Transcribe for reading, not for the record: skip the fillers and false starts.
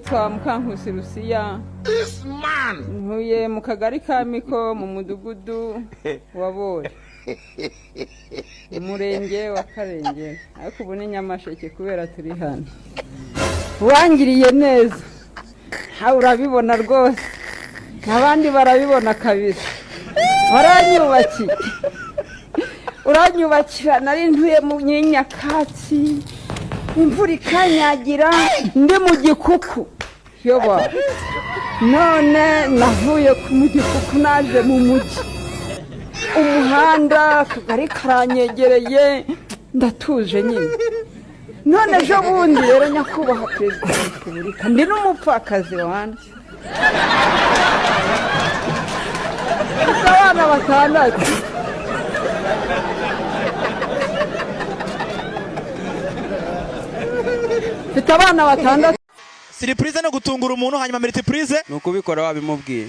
Nitwa Mukankusi Rusiya, ntuye mu kagari ka Miko, mu mudugudu wa Bore, umurenge wa Karengera, ariko ubu ni Nyamasheke kubera turi hano. Wangiriye neza, ntawe urabibona rwose, n'abandi barabibona kabisa. Waranyubakiye, uranyubakira. Nari ntuye mu nyakatsi, imvura ikanyagira, ndi mu gikuku yoba. None navuye mu gikuku naje mu mujyi, umuhanda akagari karanyegereye, ndatuje nyine. None ejo bundi rero, nyakubahwa Perezida wa Repubulika, ndi n'umupfakazi wanjye, mfite abana batandatu. Mfite abana batandatu. Surprise no gutungura umuntu, hanyuma multiprise ni ukubikora wabimubwiye.